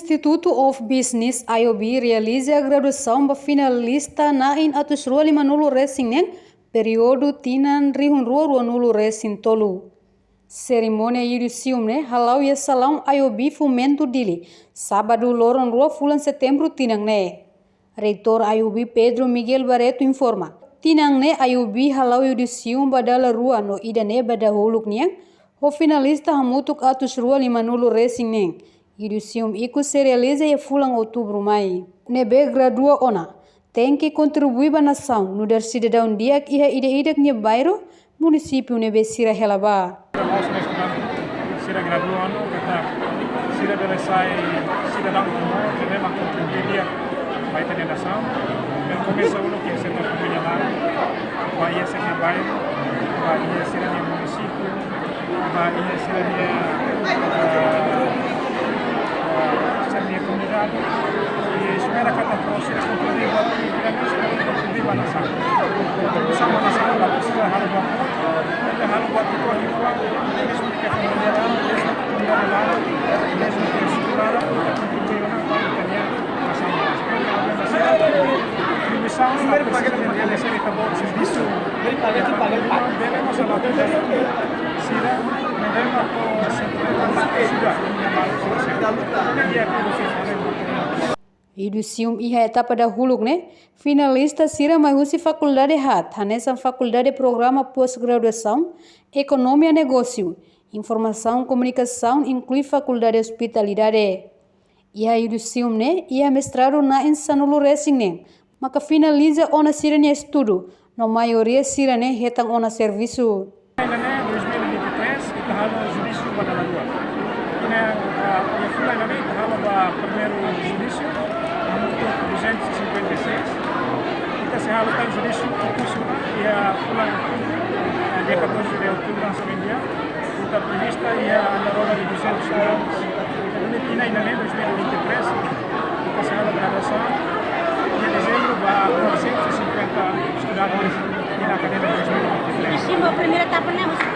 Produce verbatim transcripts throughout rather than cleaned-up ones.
Institute of Business, I O B, realiza graduasaun ba finalista na'in atus rua lima-nulu resin neen, períodu tinan rihun rua rua-nulu resin tolu. Serimónia yudisium ne'e hala'o iha salaun I O B Fomento Dili, sábadu loron rua fulan Setembru tinan ne'e. Reitór I O B Pedro Miguel Barreto informa, tinan ne'e I O B hala'o yudisium ba dala rua no ida-ne'e ba dahuluk nian, ho finalista hamutuk atus rua lima-nulu resin neen. Yudisium ikus sei realiza iha fulan Outubru mai. Ne'ebé gradua ona tenke kontribui ba nasaun, nu'udar sidadaun di'ak iha ida-idak nia bairru, munisípiu ne'ebé sira hela ba. Sira gradua ona, katak sira bele sai sidadaun Timor, ne'ebé mak kontribui di'ak ba ita-nia nasaun. Ne'ebé komesa uluk iha setór família laran, ba iha sira-nia bairru, ba iha sira-nia munisípiu, ba iha sira-nia, eh, eh, sira-nia komunidade. I espera katak sira kontribui ba, sira kontribui ba nasaun. Kontribuisaun ba nasaun, la presiza halo buat, halo buat ituan, ituan, mezmu ke família laran, mezmu ke komunidade laran, mezmu ke estrutura laran, kontribui ona ba ita-nia nasaun. Kontribuisaun la presiza de servisu. Bele masalah sira, ne'ebé mak sira, dia ke. Yudisium iha etapa dahuluk ne'e, finalista sira mai husi fakuldade haat, hanesan Fakuldade Programa Pós-Graduasaun Ekonomia Negósiu, Informasaun Komunikasaun, inklui Fakuldade Ospitalidade. Iha yudisium ne'e, iha mestradu na'in sanulu resin neen, maka finaliza ona sira-nia estudu, no maioria sira-ne'e hetan ona servisu. Ida-ne'e dois mil e vinte e três, ita halo judísiu ba dala rua. Ida-ne'e, ah, iha fulan ida-ne'e ita halo ba primeiru judísiu, hamutuk duzentos e cinquenta e seis. Ita sei halo tan judísiu ikus ona iha fulan, ah, dia catorze de outubro, hanesan ohin dehan. Ita prevista iha anda roda de duzentos estudantes. Entaun, tinan ida-ne'e, dois mil e vinte e três, ita sei halo graduasaun. Iha dezembru ba novecentos e cinquenta estudantes iha akademia dois mil e vinte e três. Iha primeira etapa ne'e, husi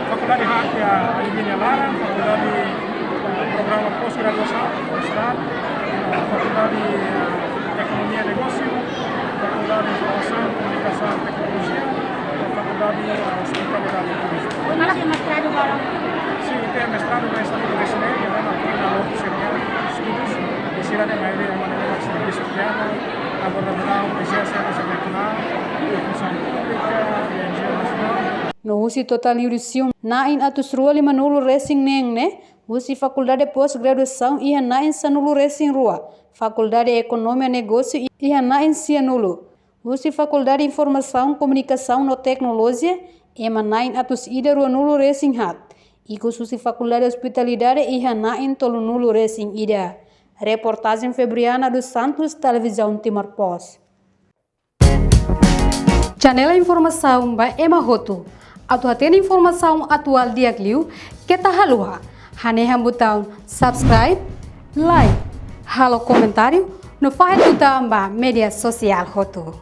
fakuldade haat iha I O B nia laran, fakuldade, eh, programa pós-graduasaun, mestradu, eh, fakuldade, eh, Ekonomia Negósiu, fakuldade Informasaun Komunikasaun Teknolojia, fakuldade, eh, Ospitalidade i Turizmu. Entaun, iha mestradu agora? Sin, iha mestradu ba saúde residente, iha ona termina logu sira-nia estudus, i sira-ne'e maioria ema ne'ebé servisu tiha ona, agora verão, prezensa na Sementinal, i Funsaun Públika, i N G O nasionál. No husi totál yudisium na'in atus rua lima-nulu resin neen ne'e, husi fakuldade pós-graduasaun iha na'in sanulu resin rua, fakuldade Ekonomia Negósiu iha na'in sia-nulu, husi fakuldade Informasaun Komunikasaun no Teknolojia, ema na'in atus ida rua-nulu resin haat, ikus husi fakuldade Ospitalidade iha na'in tolu-nulu resin ida. Reportajen Febriana dos Santos, Televizaun Timor Post. Channel informasaun ba ema hotu. Atu hatene informasaun atuál di'ak liu, keta haluha hanehan butaun subscribe, like, halo komentáriu, no fahe tutan ba média sosiál hotu.